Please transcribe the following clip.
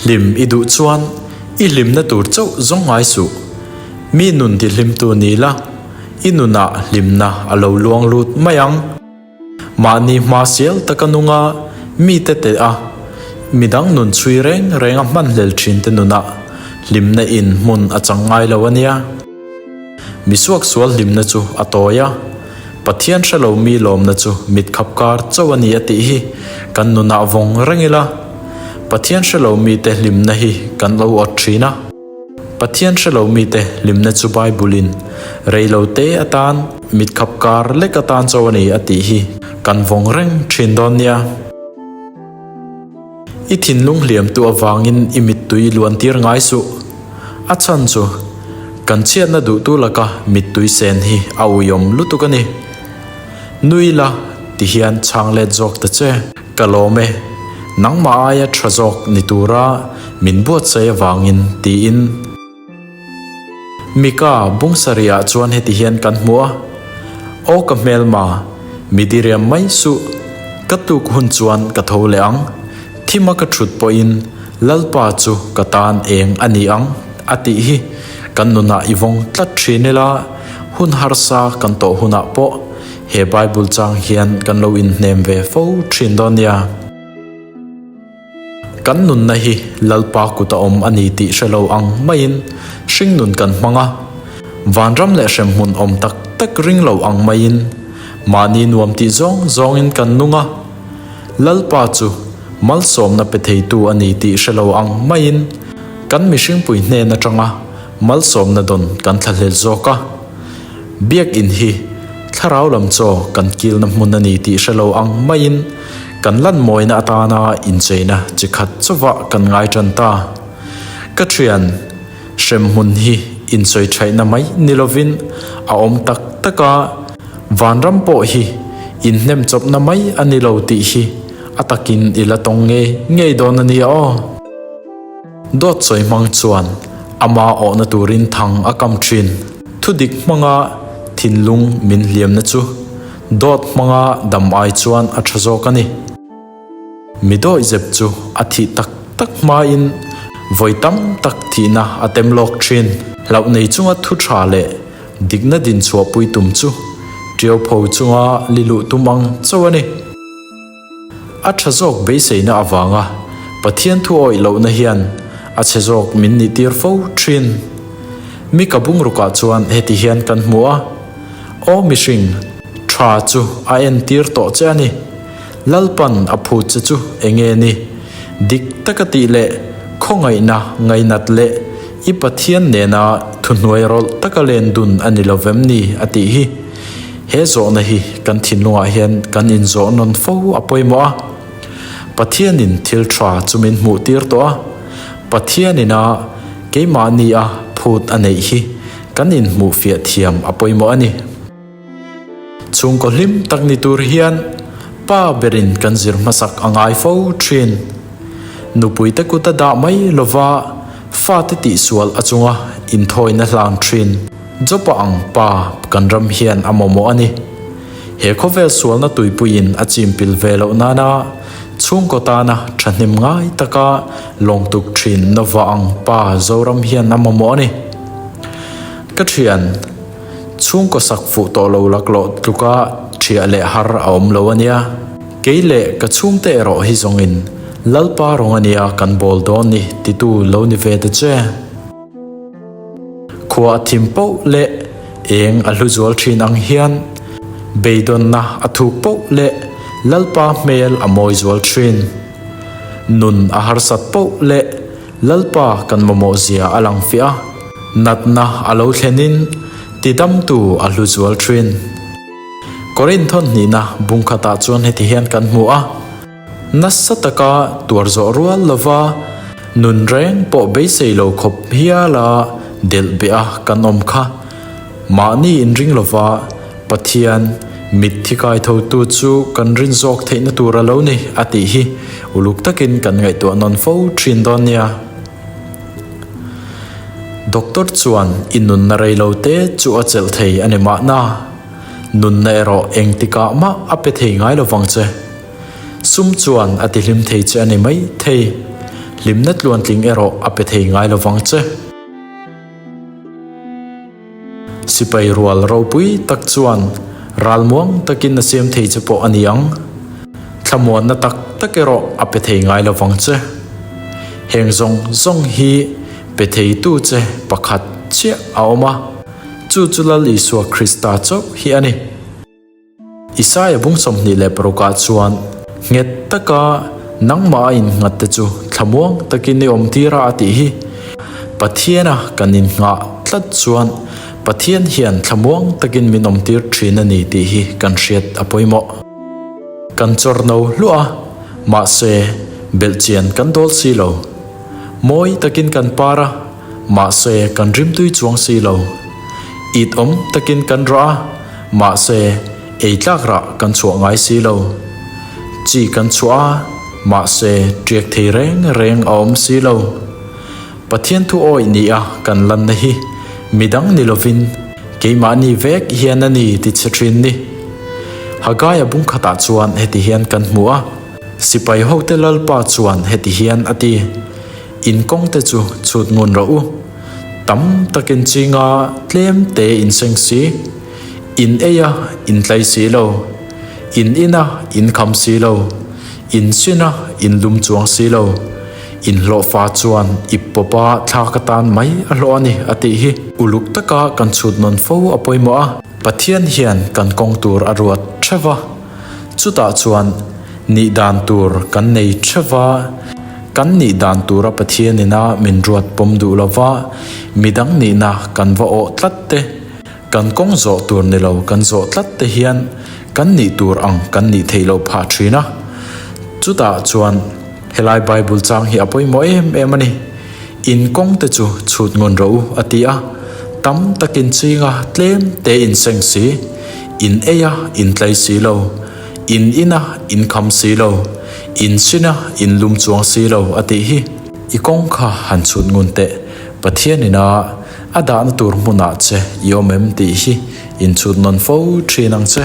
Hlim i duh chuan i hlimna tur chauh zawng ngai suh. Mi nun tihlimtu ni la, i nunah hlimna a lo luang lut mai ang. Mahni hma sial taka nunga mite teh a, midang nun chhui reng reng a hmanhlel thin te nunah hlimna in hmun a chang ngai lo a nia. Mi suaksual hlimna chu a tawi a, Pathian hre lo mi lawmna chu mit khap kar chauh a ni a tih hi kan nunah vawng reng ila, Pathian hre lo mite hlimna hi kan lo awt thin a. Pathian hre lo mite hlimna chu Bible-in rei lo te atan mit khap kar lek atan chauh a ni a tih hi kan vawng reng thin dawn nia. I thinlung hliamtu avangin i mittui luantir ngai suh. A chhan chu, kan chhiatna duhtu laka mittui sen hi a uiawm lutuk a ni. Nui la, ti hian chhang let zawk ta che. Ka lawm e, nangmah aia tha zawk ni tura min buatsaih avangin, tiin. Mika bung sarih ah chuan heti hian kan hmu a, Aw ka hmelma, mi diriam mai suh, ka tuk hun chuan ka tho leh ang, thima ka thut pawhin Lalpa chu ka tan eng a ni ang, a tih hi kan nunah i vawng tlat thin ila, hun harsa kan tawh hunah pawh he Bible chang hian kan lo inhnem ve fo thin dawn nia. Kan nunna hi Lalpa kut a awm a ni tih hre lo ang maiin hringnun kan hmang a, vanram leh hremhmun awm tak tak ring lo ang maiin mahni nuam tih zawng zawngin kan nung a, Lalpa chu malsawmna pe theitu a ni tih hre lo ang maiin kan mihringpui hnen atanga malsawmna dawn kan thlahlel zawk a. Biakinn hi thlarau lam chaw kan kilna hmun a ni tih hre lo ang maiin kan lan mawina atana incheina chi khat chauhah kan ngai tan ta. Ka thian, hremhmun hi insawi thaihna mai ni lovin a awm tak tak a, vanram pawh hi inhnem chawpna mai a ni lo tih hi a takin i la tawng ngei ngei dawn a nia aw. Dawt sawi hmang chuan ama awhna turin thang a kam thin. Thudik hmanga thinlung min hliamna chu dawt hmanga dam ai chuan a tha zawk a ni. Mi dawihzep chu a thih tak tak hmain vawi tam tak thihna a tem lawk thin. Hlauh nei chunga thu tha leh dikna dinchhuahpui tum chu tiaupho chunga li luh tum ang chauh a ni. A tha zawk beiseina avanga Pathian thu awih lohna hian a chhe zawk min nih tir fo thin. Mi ka bungrukah chuan heti hian kan hmu a, Aw mihring, tha chu a entir tawh che a ni. Lalpan a phut che chu enge ni? Dik taka tih leh khawngaihna ngainat leh i Pathian nena thuhnuai rawlh taka len dun a ni lo vem ni a tih hi. He zawhna hi kan thinlungah hian kan inzawh nawn fo a pawimawh a. Pathianin thil tha chu min hmuh tir tawh a, Pathianina keimahni a phut a neih hi kan inhmuh fiah thiam a pawimawh a ni. Chhungkaw hlim tak ni tur hian pa berin kan zir hmasak a ngai fo thin. Nupuite kut a dah mai lova fate tihsual a chunga inthawina hlan thin. Jopa ang pa kan ram hian a mamawh a ni. He khawvel sualna tuipuiin a chimpil ve loh nana chhungkaw tana thahnem ngai taka lawngtuk thin Nova ang pa Zoram hian a mamawh a ni. Ka thian, chhungkaw sak fuh tawh lo laklawh tluka thiah leh har a awm lo a nia. Kei leh ka chhungte erawh hi zawngin Lalpa rawng a nia kan bawl dawn ni titu lo ni ve ta che. Khua a thim poh leh eng a hlu zual thin ang hian beidawnna a thuk poh leh Lalpa hmel a mawi zual thin. Nun a harsat poh leh Lalpa kan mamawh zia a lang fiah a, natna a lo thlenin tidamtu a hlu zual thin. Korinthon hnihna bungkhatah chuan heti hian kan hmu a. Nasa taka tuar zawh rual lova nun reng pawh beisei lo khawp hiala delh beh a kan awm kha. Mahni inring lova Pathian mitthi kaithotu chu kan rin zawk theihna tur a lo ni a tih hi uluk takin kan ngaihtuah nawn fo thin dawn nia. Doctor chuan i nunna rei lo te chu a chelh thei a ni mahna. Nunna erawh engtikah mah a pe thei ngai lovang che. Sum chuan a tihlim thei che a ni mai thei. Hlimna tluantling erawh a pe thei ngai lovang che. Sipai rual ropui tak chuan ralmuang takin a siam thei che pawh a ni ang. Thlamuanna tak tak erawh a pe thei ngai lovang che. Heng zawng zawng hi pe theitu che pakhat chiah a awm a, chu chu Lal Isua Krista chauh hi a ni. Isaia bung 26 ah chuan nghet taka nangmah a innghat te chu thlamuang takin i awm tir a a tih hi. Pathiana kan innghah tlat chuan Pathian hian thlamuang takin min awm tir thin a ni tih hi kan hriat a pawimawh. Kan chawr no hluah a, mahse belhchian kan dawl si lo. Mawi takin kan par a. Mahse, kan rimtui chuang si lo. It awm takin kan rawh a, mahse, ei tlak rah kan chhuah ngai si lo. Chi kan chhuah a, mahse, ṭiak thei reng reng a awm si lo. Pathian thu awih ni a kan lanna hi midang ni lovin keimahni vek hian a ni ti chhe ṭhin ni. Hagaia bungkhatah chuan heti hian kan hmu a, Sipai hote Lalpa chuan heti hian a ti. In kawng te chu chhut ngun rawh u. Tam takin chinga tlem te in seng si. In ei a, in tlai si lo. In in a, in kham si lo. In sin a, in lum chuang si lo. In hlawhfa chuan ip pawpa thla ka tan mai a hlawh a ni a tih hi. Uluk taka kan chhut nawn fo a pawimawh a. Pathian hian kan kawng tur a ruat theuh a. Chutah chuan nih dan tur kan nei theuh a. Kan nih dan tura Pathian ina min ruat pawm duh lova midang nihna kan va awh tlat te, kan kawng zawh tur ni lo kan zawh tlat te hian kan nih tur ang kan nih theih loh phah thin a. Chutah chuan helai Bible chang hi a pawimawh em em a ni. In kawng te chu chhut ngun rawh u a ti a, tam takin chinga tlem te in seng si, in ei a in tlai si lo. In ina in kham si lo, in sina in lum chuang si lo a tih hi. I kawng kha han chhut ngun teh, Pathian ina a dahna tur hmunah che i awm em tih hi in chhut nawn fo thin ang che.